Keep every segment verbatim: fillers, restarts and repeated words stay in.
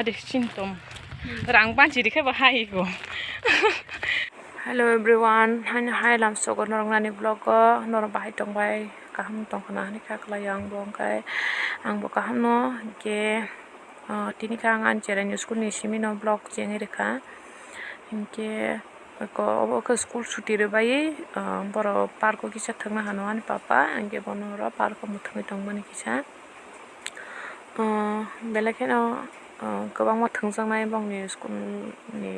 Ade sintom. Rang banchi rikhe ba hai go. Hello everyone, haino hai lam sogo norok nani vlog o norok bahai tongbai kaham tongkhana hinwi kha khlai ang bo hwnkhe ang bo kaham no hwnkhe, ah, tini khe ang ani cheraini school ni simi no vlog chengwi rikha hwnkhe. Eko obo khe school chuti rwbaiwi, ah, borok park o kisa thwngna hano ani papa, hwnkhe bono oro park o mwthangwi tongmani kisa. Ah, belai kheno, ah, kwbangma thwngjaknai bongni school ni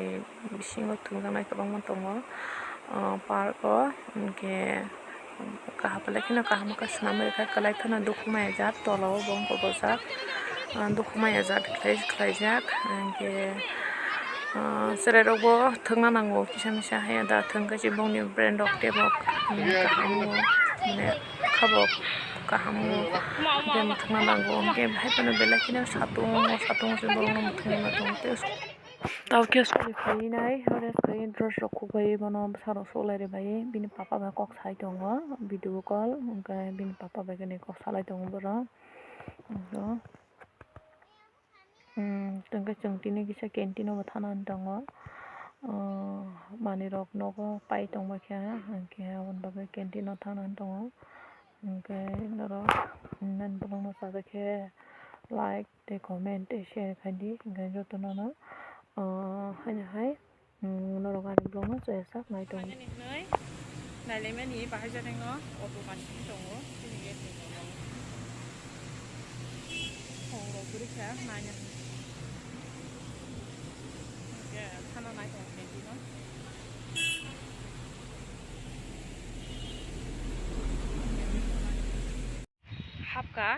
bisingo thwngjaknai kwbangma tongo, ah, park o, hwnkhe. Kaham belai kheno kaham khe swnamwi rwkha, kwlai kheno dukhu maya jak, tola o bo wngkha bwsajak, ah, dukhu maya jak khlai, khlaijak, hwnkhe, ah, chwrairokbo thwngna nango kisa misa, haiya da thwngkhe se bongni brain rok teibo, hmm, kaham o, mane kha bo kaham o, tei thwngna nango, hwnkhe hai phano belai kheno satung o, satung o se borokno mwthangwi ma tongo tei. Tao khe school ni phainai, oro khe dress rok khukbai bono bwsarok suklai rwbai, bini papa bai kok sai tongo video call, hwnkhe bini papa bai khe kok salai tongo borok. Hwnkhe, hmm, hwnkhe chwng tini kisa canteen o bo thana tongo, ah, manwi rok nogo pai tongma khe, hwnkhe aboni bagwi canteen o thana tongo, hwnkhe norok nini borokno chajakhe like. Tei comment tei share khai di, hwnkhe jotono no, ah, haino hai, mm, norok ani vlog no chaya sak nai tongo. Nailaimani bahai jani no auto mani tongo, chini gate ni tongo. Phone rok kwrwi kha, naina. Hwnkhe thana nai tongo canteen no. Hapkha,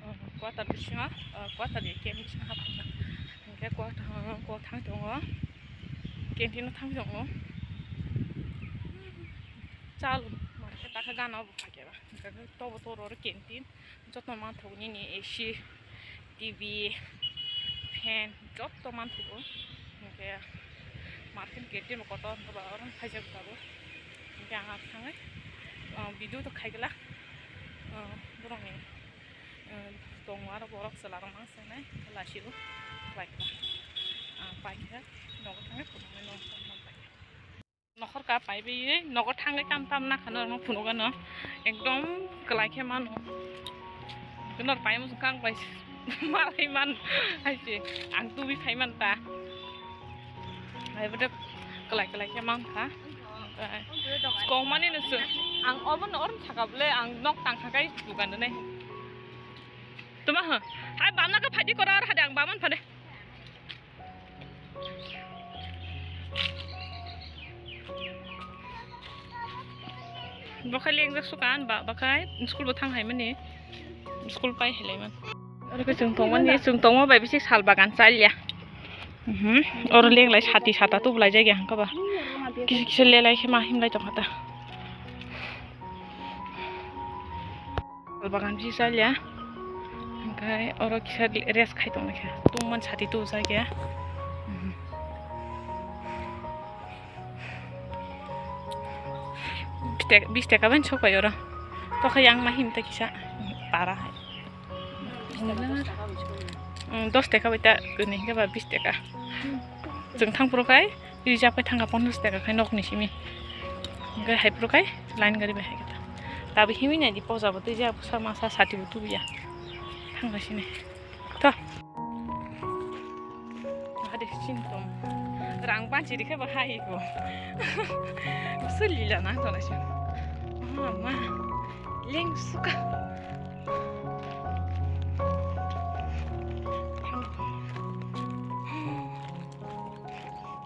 um, quarter bisingo, uh, quarter ni camp bisingo hapkha. Hwnkhe quarter, uh, quarter thang tongo. Canteen o thang tongo. Chal, market takha gana obo phaikhe ba. Hwnkhe tobo toro oro canteen. Joto manthogo nini A C, T V, fan, joto manthogo. Hwnkhe market gate ni kotor hwnkhe ba oro phaijak tabuk. Hwnkhe ang thangwi, uh, video to khaigwla. Ah, borokni, ah, tongo aro borok chwla rok mang sanai lasi o paikha, ah, paikha nogo thangwi phunuknai nogo thangwi paikha. Nokhor ka paibai nogo thangwi tam tam nakha norokno phunukgano ekdom kwlai khe mano. Nor pai muchung kang bai malai man hai se ang tubi phai man ta. Hai bote kwlai kwlai khe man kha. Kok mani no se ang obo no orom saka bole ang nok tang kha kai dukan de nai. Tuma ha hai bana ka phadi kora ar hade ang baman phade. Bokhai lengjak sukan ba bakhai school bo thang hai mani school pai hai lai man. Oro khe chwng tongmani, chwng tongma bai bisi sal bagan chaliya. Mhm. Oro lenglai sati sata tubu lai jagya hwnkhe ba. Kisa kisa lelai khe ma himlai tongkha ta. Sal bagan bisi chaliya. Hwnkhe oro kisa rest khai tonglaikha. Tungmani sati tubu jagya. Mhm. Bis taka, bis taka bai sok pai oro. Tokha yang ma him ta kisa para hai. Mm, dos taka bai ta kwnwi hwnkhe ba bis taka. Chwng thang phuru khai rijak pai thangkha ponchash taka khai nokni simi. Hwnkhe hai phuru khai line gari bai hai khe ta. Tabi himwi nai di poja bo twi jak bwsa masa sati bo tubuya. Thangkha sini. To. Hade sintom. Rang banchi rikhe ba hai go. Suli la nang tona sin. Mama. Leng suka.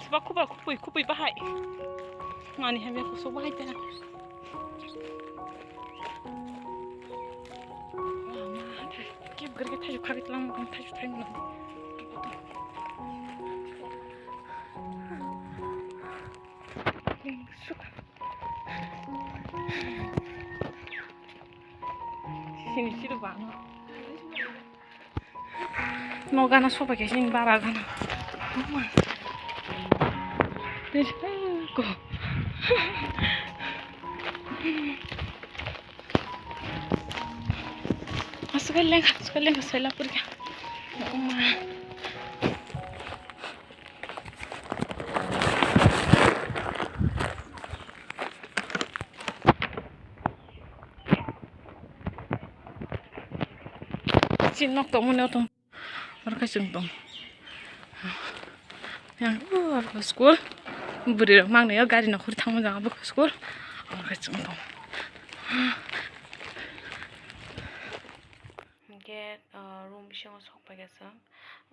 Suba kuba kupui kupui bahai. Mani hamya kusuk bahai ta. Kep gari thaju khari tlang thaju thai mana. Leng suka. Sini siru bang. No gana soba ke sini bara gana. Ko. Asukal leng, asukal leng, sela purga. Oma. Chini nok tongmani o tong. Oro khe chwng tong. Yang, oh, abo school. Bwrwi rok mang nai o gari no khuri thangma jang abo school. Oro khe chwng tong. Hingke, ah, room bisingo sok paikha chwng.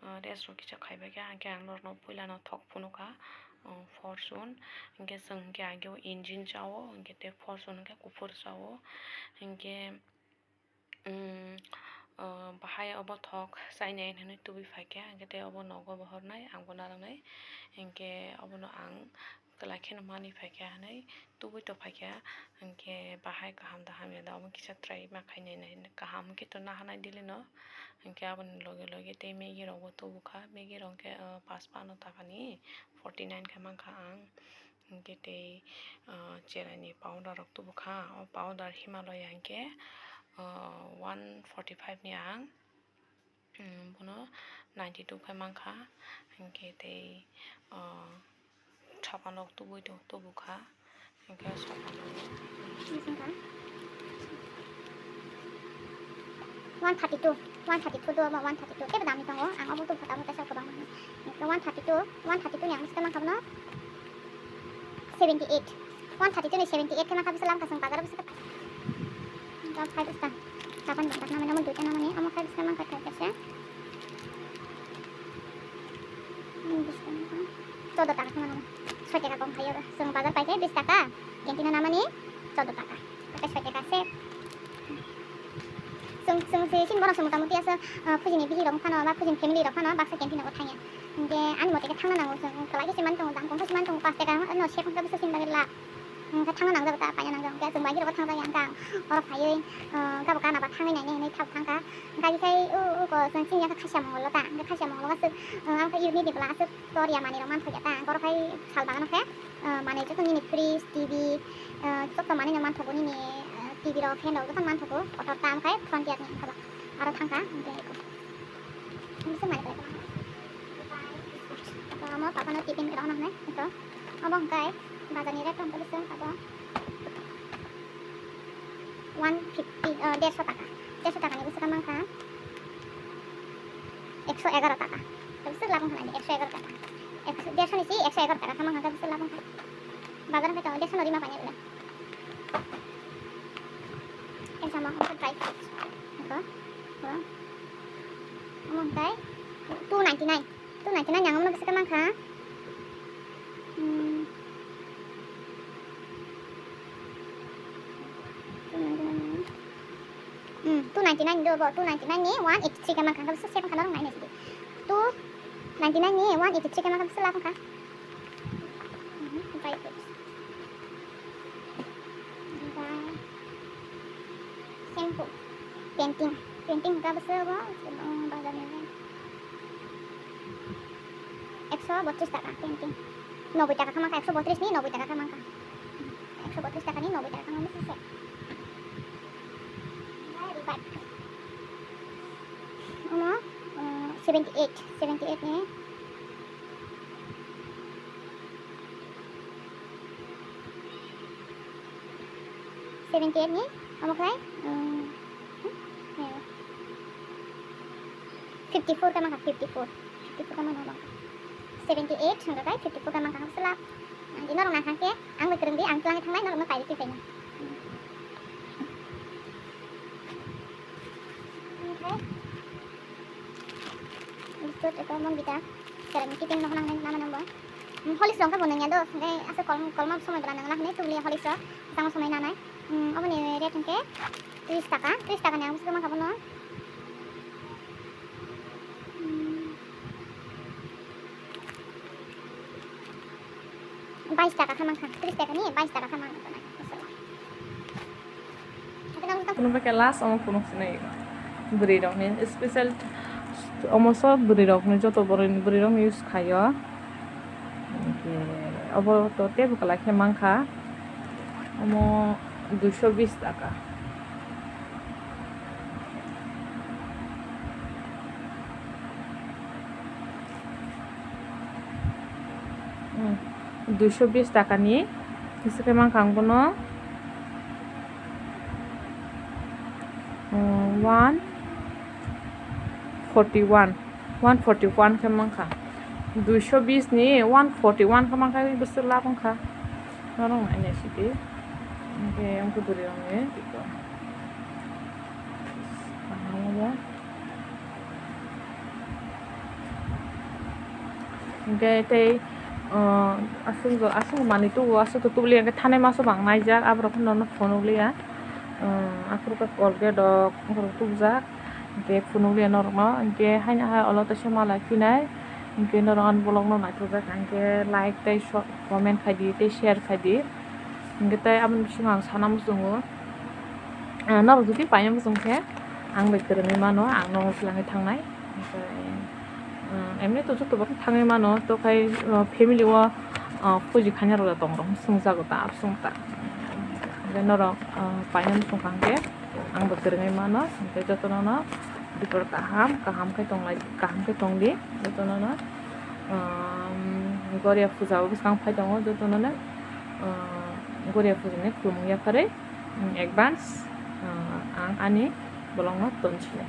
Ah, rest rok kisa khaibaikha, hingke ang norokno puilano thok phunukha, ah, Fortune. Hingke chwng hingke ageo engine chao, hingke tei Fortune hingke kuphur chao. Hingke, mm, ah, bahai obo thok chainai hinwi tubui phaikha, hingke tei obo nogo bohornai, ang bo narwknai. Hingke obono ang kwlai kheno manwi phaikha hinwi tubui tongphaikha, hingke bahai kaham da hamya da omo kisa try ma khainai nai kaham khe to nahanai daily no, hingke aboni loge loge tei Maggi rok bo tubukha, Maggi rok hingke, ah, pas pano takani forty nine khe mankha ang, hingke tei, ah, cherai ni powder rok tubukha, o powder Himalaya hingke, ah, one forty five ni ang. Hmm, bono ninety two khe mankha, hingke tei, ah, sapanrok tubui tong-, tubukha, hingke sapanrok. One thirty two, one thirty two do, obo one thirty two, teibo dami tongo, ang obo tubukha, tabuk teisa kwbangma hinwi. Hingke one thirty two, one thirty two ni ang bwswk mankha bono seventy eight, one thirty two ni seventy eight khe mankha, bwswk lamkha chwng bazar o bwswk. Five star. Kapan bwswk namani, omo duita namani, omo five star mankha thai kaisa. Omo bwswk mankha. Choudo taka khe mano. Soi taka kom khaio ba. Chwng bazar paikhe bis taka, canteen o namani choudo taka. Tei soi taka se. Chwng, chwng se chini borok se mota moti aswk, ah, phujini bihik rok phano ba phujini family rok phano baksa canteen o thangya. Hingke ani mote khe thangna nango, chwng kwlai khe se man tongo, jang kong khe se man tongo, pash taka no se phang khe bwswk chini bagwi la. Hingke thangna nangjago ta, paina nangjago. Hingke chwng bai khe rogo thangjago hingke ang oro phaiwi, ah, gabuk gana ba thangwi nainai hinwi thangwi thangkha. Hingke abo khai o, o ko chwng chini yakha khasia mongol o ta, hingke khasia mongol o aswk, ah, ang khe unit ni bwla aswk tor ya manwi rok manthokya ta, hingke oro khai sal bagano khe, ah, manwi joto nini fridge, T V, ah, joto manwi no manthogo nini, ah, T V rok, fan rok joto manthogo, kotor ta, ang khai frontier ni hingke ba aro thangkha, hingke eko. Hingke se manwi belai kheno. Eko amo papa no tiffin rok no hinwi eko. Obo hingke bazar ni rate hingke bwswk abo one fifty, ah, derso taka. Derso taka ni bwswk mankha ekso egaroh taka. Bwswk labang kha nai ekso egaroh taka. Ekso, derso ni si ekso egaroh taka khe mankha, bwswk labang kha. Bazar hingke tongo derso no rima painai belai. Exam o hingke dry fruits. Eko, eko. Omo hingke two ninety nine. Two ninety nine ni ang omo no bwswk khe mankha. Hmm. Two ninety nine ni. Hmm, two ninety nine do bo, two ninety nine ni one eighty three khe mankha, hingke bwswk se mankha norok nainai sidi. Two ninety nine ni one eighty three khe mankha, bwswk labang kha. Mhm, dry fruits. Omo khe shampoo, Pantene, Pantene hingke bwswk bo, um, bazar ni ekso botris taka, Pantene. Noboi taka khe mankha, ekso botris ni noboi taka khe mankha. Ekso botris taka ni noboi taka khe mankha se. Omo, um, seventy eight, seventy eight ni. Seventy eight ni, omo khlai, um, hmm, fifty four khe mankha, fifty four, fifty four khe mankha. Seventy eight hwnkha khe fifty four khe mankha, bwswk lab. Ang di norok nang kha khe, ang bai kwrwng di, ang twlangwi thangnai, norokno pairwi twi phainai. Omo khe, Biscuit eko Bournvita, serai ni tiffin no hwnang nai lama nang bo. Hmm, Horlicks rok khe bo nangya do, hwnkhe aswk kol-, kolma somoi bwla nang la hwnwi tubuli Horlicks rok, kwchangma somoi nanai. Hmm, oboni rate hwnkhe tris taka, tris taka ni ang bwswk mankha bono. Hmm. Bais taka khe mankha, tris taka ni bais taka khe mankha. Kuno ba khe last omo phunuk sinai bwrwi rok ni special, omo so bwrwi rok ni joto borok ni bwrwi rok ni use khaio. Hwnkhe obo to teibo kwlai khe mankha, omo duiso bis taka. Hmm, duiso bis taka ni, bwswk khe mankha ang bono, hmm, one, Forty one, one forty one khe mankha. Duiso bis ni one forty one khe mankha, bwswk lab wngkha. Norok nainai sidi. Hwnkhe wngkha bwrwi rokni tiko. Hwnkhe tei, uh, aswk, aswk manwi tugo, aswk to tubuliya, hwnkhe thanai masa bang naijak, aborok phano phunukliya. Um, aphuru khe Colgate rok, borok tubujak, hwnkhe phunukliya norokno, hwnkhe haino hai olo teisa malai phinai, hwnkhe norok ani vlog no naithokjak, hwnkhe like tei comment khaidi, tei share khaidi, hwnkhe tei aboni bisingo ang sana muchungo. Ah, norok jodi paina muchung khe, ang bai kwrwngwi mano, ang nogo swlangwi thangnai. Omo, emni to joto borok thangwi mano, to khai, ah, family o, ah, puji khaina rok tong rok swngjago ta, absong ta. Hwnkhe norok, ah, paina muchung kha hwnkhe, ang bai kwrwngwi mano, hwnkhe jotono no dipor kaham, kaham khe tonglai, kaham khe tongdi, jotono no, ah, Goria puja o bwskang phai tongo, jotono no, ah, Goria puja ni khulumung yapharwi. Advance, ah, ang ani vlog no tonsinai.